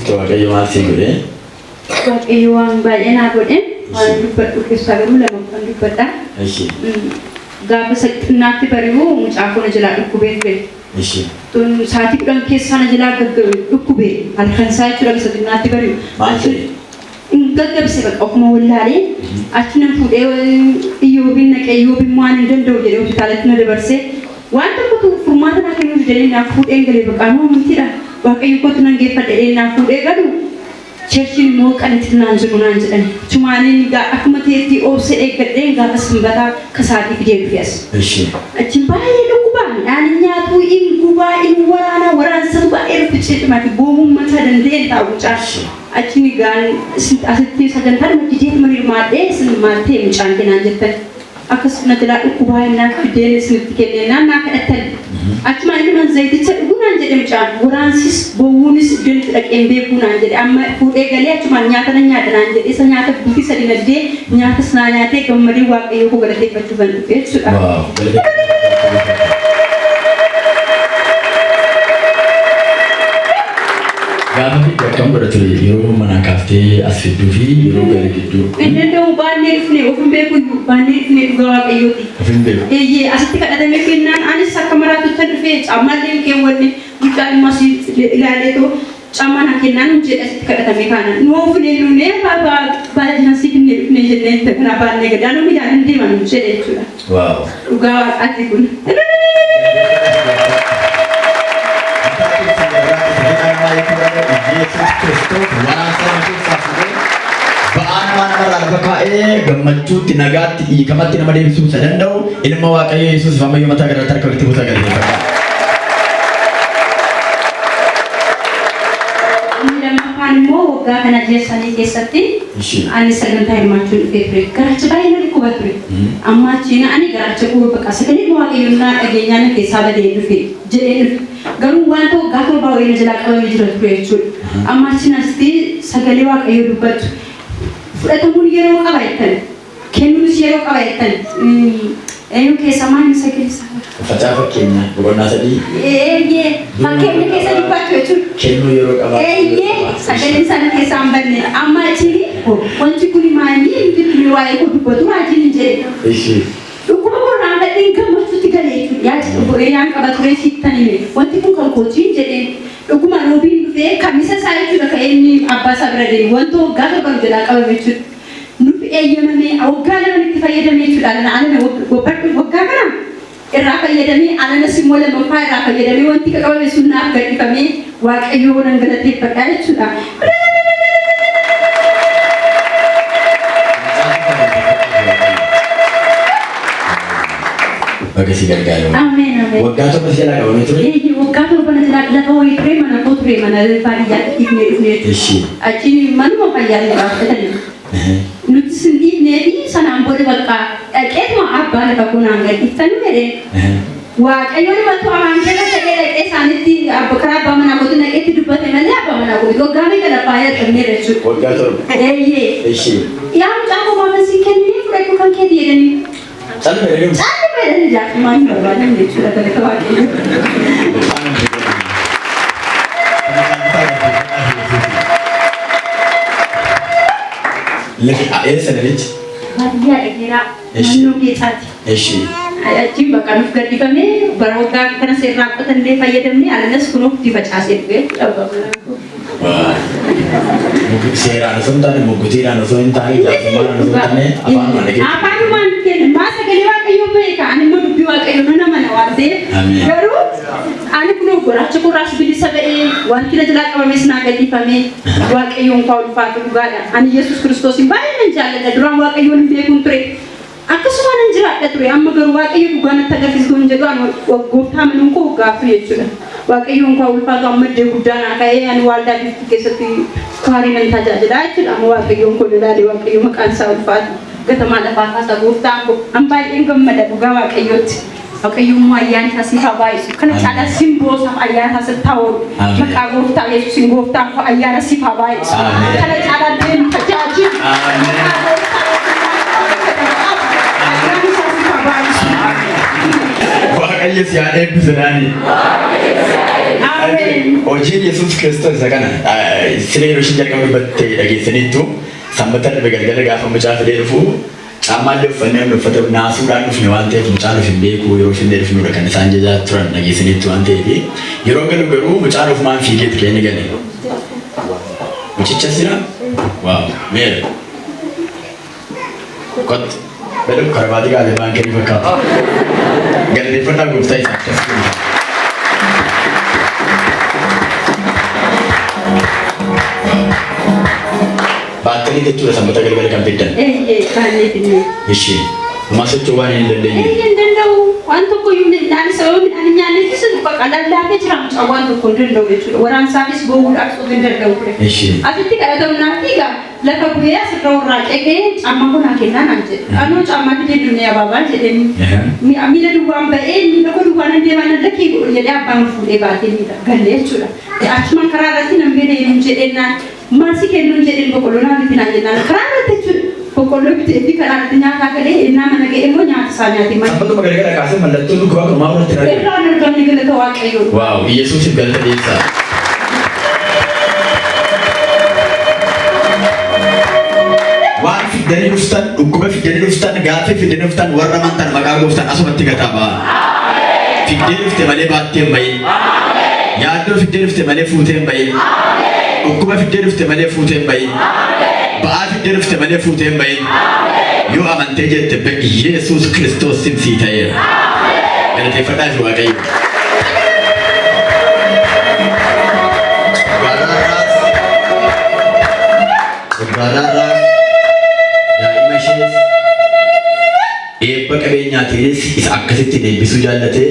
Dhufte Waaqayyo maal sii godhe? Waaqayyo waan baay'ee naa godhe. Waan dubbadhu keessaa garuu lama kan dubbadha. Gaafa xinnaatti bari'u mucaa koo na jalaa dhukkubee ture. Tun sa'aatii 10 keessaa na jalaa gaggabe dhukkube halkan isaa jechuudha isa xinnaatti bari'u. Maal ta'e? Gaggabse bakka ofuma wallaalee achi nan fuudhee Iyyoobiin naqee Iyyoobiin waan hin danda'u jedhee hospitaalatti na dabarsee waan tokkotu furmaata naa kennuuf jedhee naaf fuudheen galee bakka anuu amantiidha. Waaqayyo kootu nan geeffadhe jedhee naaf fuudhee galu Cherchiin immoo qalitti naan jiru naan jedhan. Chumaaniin gaa akkuma ta'etti obsee eeggadheen gaafa sanbataa kasaatii fidee dhufe as. Achiin baay'ee dhukkubaa midhaan hin nyaatu, in gubaa, in waraana, waraansatu baay'ee rukkuchee cimaati. Boomuu mataa danda'een taa'u mucaan. Achiin gaan asitti sagantaadhuma dideetuma hirmaadhee isin maal ta'e mucaan kee naan jettan. Akkas na jalaa dhukkubaa jennaan fideen isinitti kenne jennaan naa kadhattan. Achumaan inni man zayiticha dhuguu naan jedhe mucaan. Waraansis bowwuunis iddoon itti dhaqee hin beekuu naan jedhe. Amma fuudhee galee achumaan nyaata nan nyaadha naan jedhe. Isa nyaata bultii 3 na didee nyaatas naa nyaatee gammadee Waaqayyoo koo galateeffachuufan dhufe jechuudha. Wow. Galateeffachuu. Gaafa fiddu akkam godha ture yeroo manaa kaaftee as fidduu fi yeroo gale gidduu? Hin danda'u baannee dhufne of hin beeku iyyuu baannee dhufne dhugaa Waaqayyooti. Of hin beeku. Eeyyee asitti kadhatamee kennaan anis akka maraatutti dhufee caammaallee hin keewwanne mucaan immoo asii ilaaleetoo caammaa naa kennaan hin jedhe asitti kadhatamee kaana. Nu oofne nunee baala finnee dhufne jennee kanaa baannee gadi anuu miilaan hin deeman jedhe jechuudha. Wow. Dhugaa Waaqaati kun. Yesuus Kiristoos waraansa nama keessaa fuudhee ba'aa namaa namarraa lafa kaa'ee gammachuutti, nagaatti, hiikamatti nama deebisuu isa danda'u ilma Waaqayyo Yesuus ammayyuu mataa garaatti harka walitti buusaa galateeffadha. Inni lammaffaan immoo waggaa kana ji'a sanii keessatti ani sagantaa hirmaachuun dhufee ture. Garaacha baay'ee na dhukkuba ture. Amma achiin ani garaacha koo bakka sagalee Waaqayyoon naa dhageenyaa na keessaa badee dhufe jedhee dhufe. Garuu wanta waggaa 7 wayii na jalaa qabamee jira ture jechuudha. Amma achiin asitti sagalee Waaqayyoo dubbattu. Fudhatamuun yeroo qaba jettan. Kennuunis yeroo qaba jettan. Eenyu keessaa maal inni sagalee isaa? Facaa fakkeenya boqonnaa 3. Eeyyee fakkeenya keessa dubbattu jechuudha. Kennuu yeroo qaba. Eeyyee sagaleen sana keessaa hin badne. Amma achiin wanti kun maali inni tuni waa'ee koo dubbatu raajiin hin jedhe. Dhukkuba koo irraanfadheen gammachuutti gale jechuudha. Yaada dhukkuba yaan qaba ture sittan hime. Wanti kun kan kooti hin jedheen. Dhuguma roobiin dhufee kamisa isaa jechuudha ka'ee inni abbaa isaa bira deeme. Wanta waggaa 7 nu jalaa qabame jechuudha. Nuf eeyyamamee waggaa laman itti fayyadame jechuudha. Alana alana waggaa kana irraa fayyadamee alanas immoo lammaffaa irraa fayyadamee wanti qabame sun naaf gadhifamee Waaqayyoo nan galateeffadha jechuudha. Baga si gargaare. Ameen ameen. Waggaa 7 si jalaa qabamee ture? Eeyyee waggaa 7 na jalaa lafa wayii ture mana koo ture mana baadiyyaatti dhiifnee dhufnee jechuudha. Achiin manuma fayyaa nu gaafatanii. Nutis hin dhiifnee fi sanaan booda bakka dhaqeetuma abbaa lafa koo naan gadhiiftan jedheen. Waaqayyo namatu afaan keerra ta'ee dhaqee isaanitti karaa abbaa manaa kootiin dhaqeetti dubbate malee abbaa manaa koo miti. Waggaa meeqa lafaa dadhabneerra jechuudha. Waggaa 7. Eeyyee. Yaa mucaa koo maafan siin kenninee fudhadhu kan keeti jedhanii. Calme jedhanii. Calme jedhanii jaarsummaa hin barbaadan jechuudha galata Waaqayyo. Lafi eessa lafichi? Baadiyyaa dheeraa naannoo Geexaati. Achiin bakka nuuf gadhifamee bara waggaa kana seerraa qotannee fayyadamnee alanas kunoo itti facaasee dhufe jechuudha. Seeraan osoo hin taane, muggutiidhaan osoo hin taane, jaarsummaadhaan osoo hin taane, afaanumaan dhageessu. Afaanumaan kenna. Maa sagalee Waaqayyoo beeka. Ani immoo dubbii Waaqayyoo nan amana waan ta'eef. Garuu ani kunoo garaacha koorraas bilisa ba'ee wanti na jalaa qabames naa gadhiifamee Waaqayyoon koo ulfaatu dhugaadha. Ani Yesuus Kiristoosiin baay'ee nan jaalladha. Duraan Waaqayyoon hin beekuun ture. Akkasuma nan jiraadha ture. Amma garuu Waaqayyo dhugaa natti agarsiisuu hin jedhu ani gooftaa amanuun koo waggaa 4 jechuudha. Waaqayyoon koo ulfaatu amma iddoo guddaa naa ka'ee ani waaldaa biiftuu keessatti kwaarii nan tajaajila jechuudha. Amma Waaqayyoon koo ilaale Waaqayyo maqaan isaa ulfaatu. Gatamaa lafaa kaasa gooftaan koo. An baay'een gammada dhugaa Waaqayyootti. Waaqayyo immoo ayyaana isaa siif haa baay'isu. Kana caalaa simboo isaaf ayyaana isaa sitti haa oolu. Maqaa gooftaa Yesuusiin gooftaan koo ayyaana siif haa baay'isu. Kana caalaa deemi tajaajili. Maqaa gooftaa Yesuusiin ayyaana isaa siif haa baay'isu. Waaqayyo si haa eebbisu Daanii. Ameen. Hojiin Yesuus Kiristoos isa kana sila yeroo isheen jalqaba dubbatte dhageessaniittu. Sanbata darbe galgala gaafa mucaa fidee dhufu caammaallee uffannee nu uffata naasuudhaan dhufne waan ta'eef, mucaan of hin beeku yeroo finnee dhufnudha kan isaan jajaa turan dhageessaniittu waan ta'eef, yeroo galu garuu mucaan ofumaan fiigeeti kan inni gale. Mucichas jira? Waaw, meera. Kottu. Bedu karabaatii kaasee baankii fakkaata. Galateeffadhaa gooftaa isaa akkas godhe. Baattanii jechuudha sanbata galgala kan fiddan. Eeyyee, baannee finnee. Ishee. Homaa socho'uu waan hin dandeenye. Eeyyee, hin danda'u. Waan tokko iyyuu midhaan sababa midhaan hin nyaanneefis bakka lallaafee jira mucaan, waan tokko hin danda'u jechuudha. Waraansaafis boo'uudhaaf osoo hin danda'u ture. Ishee. Asitti kadhatamnaa fiigaa lafa bu'ee asirra warraaqee ka'ee caammaa kun haa kennaa naan jedhe. Anoo caammaa fidee dunnee abaabaa jedheen. Miila duwwaan ba'ee, miila koo duwwaan nan deemaa, nan lakkii jedhee abbaan fuudhee baatee miila galle jechuudha. Achumaan karaa irratti nan beela'ee nun jedheen, naan maal si kennuun jedheen, boqqolloo naa biti naan jennaan, karaa irratti jechuudha. Boqqolloo bitee fi karaa irratti nyaataa galee, innaa mana ga'e immoo nyaata isaa nyaate mana. Sanbatuma galgala kaasee mallattoon dhukkubaa kun maal irratti hin argamu? Irraan argamne, galata Waaqayyoo. Waaw, Yesuusiif galata dhiyeessaa. Waan fiddanii dhuftan, dhukkuba fiddanii dhuftan, gaaffii fiddanii dhuftan, warra amantan maqaa gooftaan asumatti gataa ba'a. Fiddee dhufte malee baattee hin bahin. Yaaddoo fiddee dhufte malee fuutee hin bahin. Dhukkuba fiddee dhufte malee fuutee hin bahin. Ba'aa fiddee dhufte malee fuutee hin bahin. Yoo amantee jette, Yesuus Kiristoos simsii ta'eera. Galateeffadhaa fi Waaqayyo. Garaarraas, garaarraas, daa'ima ishees eebba qabeenyaatiinis isa akkasittiin eebbisuu jaallatee,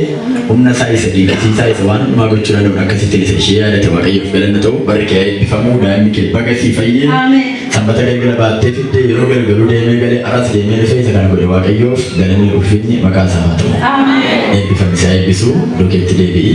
humna isaa isa dinqisiisaa isa waan hundumaa gochuu danda'uun akkasittiin isa ishee yaadate, Waaqayyoof galanna ta'u. Barri kee eebbifamuu, daa'imni kee baga sii fayyee. Ameen. Sanbata galgala baattee fidde, yeroo galgaluu deemee galee, aras deemee dhufee isa kana godhe. Waaqayyoof galanni ulfinni maqaa isaa haa ta'u. Ameen. Eebbifami, isaa eebbisuu iddoo keetti deebi'i.